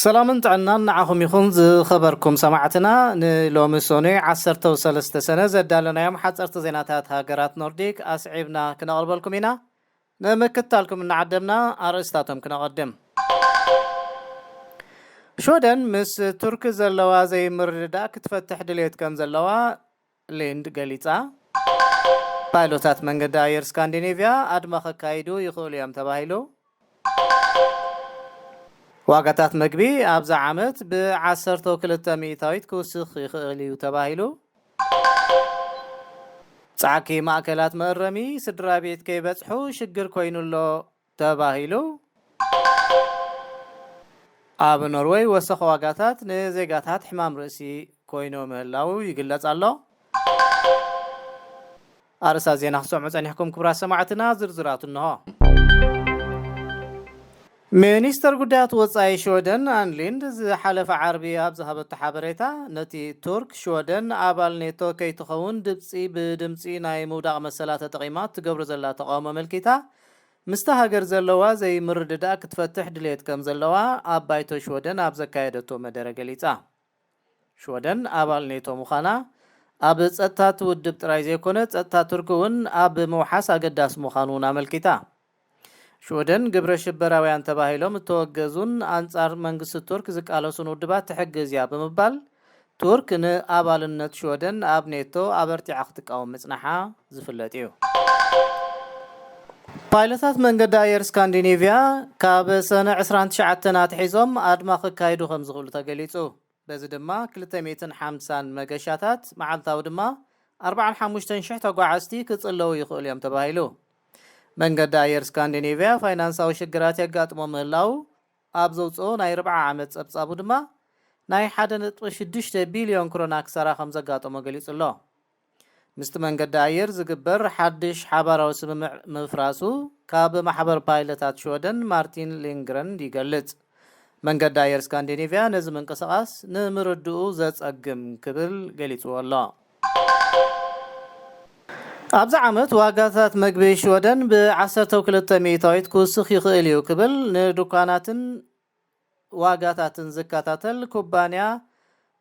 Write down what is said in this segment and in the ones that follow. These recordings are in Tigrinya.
ሰላምን ጥዕናን ንዓኹም ይኹን ዝኸበርኩም ሰማዕትና። ንሎሚ ሶኑይ ዓሰርተ ሰለስተ ሰነ ዘዳለናዮም ሓፀርቲ ዜናታት ሃገራት ኖርዲክ ኣስዒብና ክነቕርበልኩም ኢና። ንምክትታልኩም እናዓደምና ኣርእስታቶም ክነቐድም። ሽወደን ምስ ቱርክ ዘለዋ ዘይምርድዳእ ክትፈትሕ ድልየት ከም ዘለዋ ሊንድ ገሊጻ። ፓይሎታት መንገዲ ኣየር ስካንዲኔቭያ ኣድማ ከካይዱ ይኽእሉ እዮም ተባሂሉ። ዋጋታት መግቢ ኣብዚ ዓመት ብ ዓሰርተ ክልተ ሚእታዊት ክውስኽ ይኽእል እዩ ተባሂሉ። ጻዕቂ ማእከላት መእረሚ ስድራ ቤት ከይበጽሑ ሽግር ኮይኑ ኣሎ ተባሂሉ። ኣብ ኖርወይ ወሰኽ ዋጋታት ንዜጋታት ሕማም ርእሲ ኮይኑ ምህላው ይግለጽ ኣሎ። ኣርእስታት ዜና ክትሰምዑ ጸኒሕኩም ክቡራት ሰማዕትና፣ ዝርዝራቱ እንሆ። ሚኒስተር ጉዳያት ወጻኢ ሽወደን ኣን ሊንድ ዝሓለፈ ዓርቢ ኣብ ዝሃበቶ ሓበሬታ፣ ነቲ ቱርክ ሽወደን ኣባል ኔቶ ከይትኸውን ድምጺ ብድምጺ ናይ ምውዳቕ መሰላ ተጠቒማ እትገብሮ ዘላ ተቓውሞ ኣመልኪታ፣ ምስታ ሃገር ዘለዋ ዘይምርድዳእ ክትፈትሕ ድልየት ከም ዘለዋ ኣብ ባይቶ ሽወደን ኣብ ዘካየደቶ መደረ ገሊጻ። ሽወደን ኣባል ኔቶ ምዃና ኣብ ጸጥታ እቲ ውድብ ጥራይ ዘይኮነ፣ ጸጥታ ቱርኪ እውን ኣብ ምውሓስ ኣገዳሲ ምዃኑ እውን ኣመልኪታ። ሽወደን ግብረ ሽበራውያን ተባሂሎም እተወገዙን ኣንጻር መንግስቲ ቱርክ ዝቃለሱን ውድባት ትሕግዝ እያ ብምባል፣ ቱርክ ንኣባልነት ሽወደን ኣብ ኔቶ ኣበርቲዓ ክትቃወም ምጽናሓ ዝፍለጥ እዩ። ፓይለታት መንገዲ ኣየር ስካንዲኔቭያ ካብ ሰነ ዕስራን ትሽዓተን ኣትሒዞም ኣድማ ክካይዱ ከም ዝኽእሉ ተገሊጹ። በዚ ድማ ክልተ ሚእትን ሓምሳን መገሻታት፣ መዓልታዊ ድማ ኣርባዓን ሓሙሽተን ሽሕ ተጓዓዝቲ ክጽለዉ ይኽእሉ እዮም ተባሂሉ። መንገዲ ኣየር ስካንዲኔቭያ ፋይናንሳዊ ሽግራት የጋጥሞ ምህላው ኣብ ዘውፅኦ ናይ ርብዓ ዓመት ጸብጻቡ ድማ ናይ ሓደ ነጥቢ ሽዱሽተ ቢልዮን ክሮና ክሳራ ከም ዘጋጠሞ ገሊጹ ኣሎ። ምስቲ መንገዲ ኣየር ዝግበር ሓድሽ ሓባራዊ ስምምዕ ምፍራሱ ካብ ማሕበር ፓይለታት ሽወደን ማርቲን ሊንግረንድ ይገልጽ። መንገዲ ኣየር ስካንዲኔቭያ ነዚ ምንቅስቓስ ንምርድኡ ዘጸግም ክብል ገሊጽዎ ኣሎ። ኣብዚ ዓመት ዋጋታት መግቢ ሽወደን ብ ዓሰርተ ክልተ ሚእታዊት ክውስኽ ይኽእል እዩ ክብል ንዱካናትን ዋጋታትን ዝከታተል ኩባንያ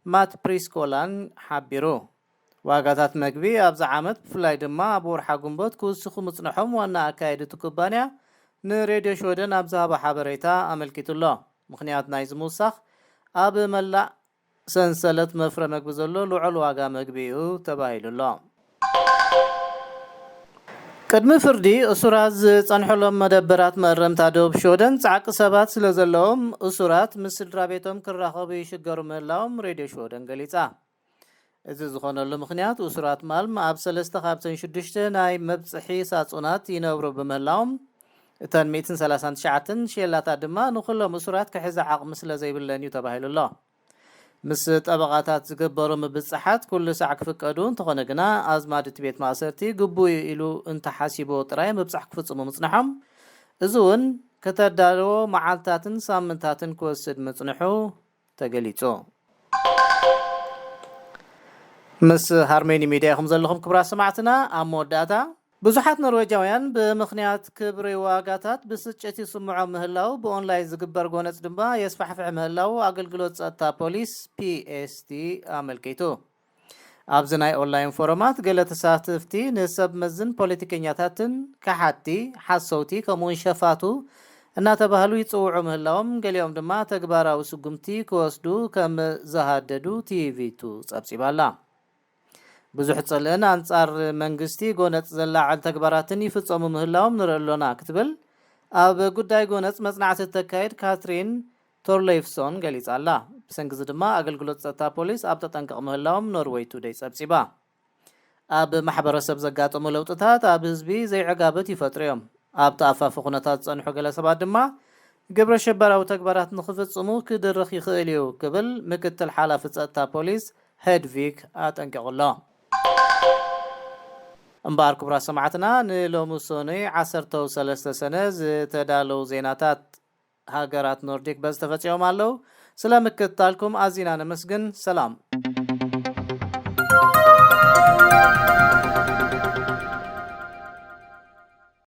ማት ፕሪስኮላን ሓቢሩ። ዋጋታት መግቢ ኣብዚ ዓመት ብፍላይ ድማ ኣብ ወርሓ ግንቦት ክውስኹ ምጽንሖም ዋና ኣካየዲ እቲ ኩባንያ ንሬድዮ ሽወደን ኣብ ዝሃቦ ሓበሬታ ኣመልኪቱ ኣሎ። ምኽንያት ናይዚ ምውሳኽ ኣብ መላእ ሰንሰለት መፍረ መግቢ ዘሎ ልዑል ዋጋ መግቢ እዩ ተባሂሉ ኣሎ። ቅድሚ ፍርዲ እሱራት ዝጸንሐሎም መደበራት መእረምታ ደቡብ ሽወደን ጻዕቂ ሰባት ስለ ዘለዎም እሱራት ምስ ስድራ ቤቶም ክራኸቡ ይሽገሩ ምህላዎም ሬድዮ ሽወደን ገሊጻ። እዚ ዝኾነሉ ምኽንያት እሱራት ማልም ኣብ ሰለስተ ካብተን ሽዱሽተ ናይ መብጽሒ ሳጹናት ይነብሩ ብምህላዎም እተን ሚእትን ሰላሳን ትሽዓተን ሼላታት ድማ ንኹሎም እሱራት ክሕዛ ዓቕሚ ስለ ዘይብለን እዩ ተባሂሉ ኣሎ። ምስ ጠበቓታት ዝግበሩ ምብጽሓት ኩሉ ሳዕ ክፍቀዱ እንተኾነ ግና ኣዝማድ እቲ ቤት ማእሰርቲ ግቡእ እዩ ኢሉ እንተሓሲብዎ ጥራይ ምብጻሕ ክፍጽሙ ምጽንሖም፣ እዚ እውን ከተዳለዎ መዓልታትን ሳምንታትን ክወስድ ምጽንሑ ተገሊጹ። ምስ ሃርሜኒ ሚድያ ኢኹም ዘለኹም ክቡራት ሰማዕትና። ኣብ መወዳእታ ብዙሓት ኖርዌጃውያን ብምኽንያት ክብሪ ዋጋታት ብስጭት ይስምዖም ምህላው ብኦንላይን ዝግበር ጎነጽ ድማ የስፋሕፍሕ ምህላው ኣገልግሎት ጸጥታ ፖሊስ ፒኤስቲ ኣመልኪቱ። ኣብዚ ናይ ኦንላይን ፎረማት ገለ ተሳተፍቲ ንሰብ መዝን ፖለቲከኛታትን ከሓድቲ፣ ሓሰውቲ ከምኡውን ሸፋቱ እናተባህሉ ይጽውዑ ምህላዎም፣ ገሊኦም ድማ ተግባራዊ ስጉምቲ ክወስዱ ከም ዝሃደዱ ቲቪቱ ጸብጺባ ኣላ። ብዙሕ ጽልእን ኣንጻር መንግስቲ ጎነጽ ዘላዕል ተግባራትን ይፍጸሙ ምህላዎም ንርኢ ኣሎና ክትብል ኣብ ጉዳይ ጎነጽ መጽናዕቲ እተካይድ ካትሪን ቶርሌይፍሶን ገሊጻ ኣላ። ብሰንኪ እዚ ድማ ኣገልግሎት ጸጥታ ፖሊስ ኣብ ተጠንቀቕ ምህላዎም ኖርወይ ቱደይ ጸብጺባ። ኣብ ማሕበረሰብ ዘጋጠሙ ለውጥታት ኣብ ህዝቢ ዘይዕጋበት ይፈጥሩ እዮም። ኣብ ተኣፋፊ ኩነታት ዝጸንሑ ገለ ሰባት ድማ ግብረ ሽበራዊ ተግባራት ንኽፍጽሙ ክድርኽ ይኽእል እዩ ክብል ምክትል ሓላፊ ጸጥታ ፖሊስ ሄድቪግ ኣጠንቂቑ ኣሎ። እምበኣር ክቡራት ሰማዕትና ንሎሚ ሶኑይ ዓሰርተ ሰለስተ ሰነ ዝተዳለዉ ዜናታት ሃገራት ኖርዲክ በዚ ተፈጺሞም ኣለዉ። ስለ ምክትታልኩም ኣዚና ነመስግን። ሰላም።